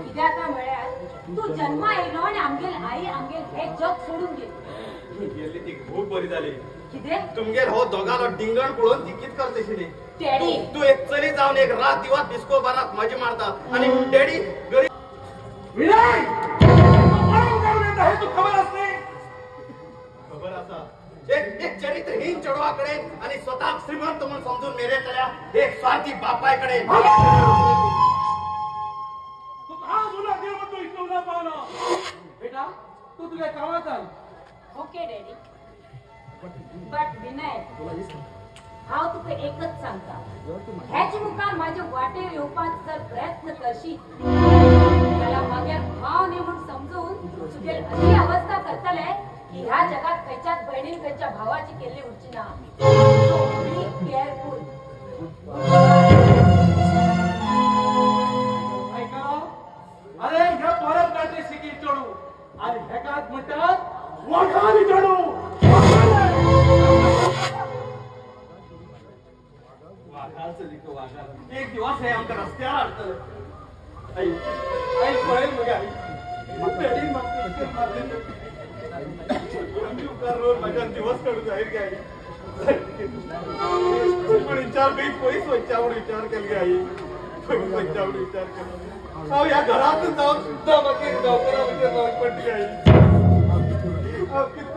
कित्याक काय म्हळ्यार तूं जन्मा येयलो आनी आमगेल आई आमगेल हे जग सोडून गेली. गेल्ली ती खूब बरी जाली. कितें? तुमगेर हो दोगांलो डिंगण पळोवन ती कित करतशिली. डॅडी तू एक चली जावन एक रात दिवस डिस्को बारात मजा मारता आणि डॅडी गरीब. विनय तूं काडून येता हे तूं खबर आसली? खबर आसा. एक एक चरित्रहीन चेडवा कडेन आणि स्वतःक श्रीमंत म्हणून समजून मेरेतल्या एक स्वार्थी बापाय कडेन. तुका आज उलो देव म्हणतो इतलो उलो पावलो. बेटा तूं तुज्या कामां चल. Okay daddy. बट विनय हांव तुका एकच सांगता, हेच मुखार म्हाजे वाटेर येवपाक जर प्रयत्न करशीत जाल्यार मागीर भाव न्ही म्हूण समजून तुगेली अशी अवस्था करतले की ह्या जगात खंयच्याच भयणीन खंयच्या भावाची केल्ली उरची ना. सो बी केअरफूल. अरे ह्या परत कांय शिकी चेडूं आनी हेकाच म्हणटात वाघाली चेडूं. वाघाल एक दिवस हे आमकां रस्त्यार हाडटले. आई आई पळय मगे आई डॅडी म्हाका उपकार रोज म्हाज्यान दिवस काडूं जाय गे आई. पूण विचार बी पयस वचच्या म्हूण विचार केले गे आई, पयस वचच्या म्हूण विचार केलो. हांव ह्या घरांत जावन सुद्दां मागीर नोकरा भितर रावंक पडली आई. हांव कितें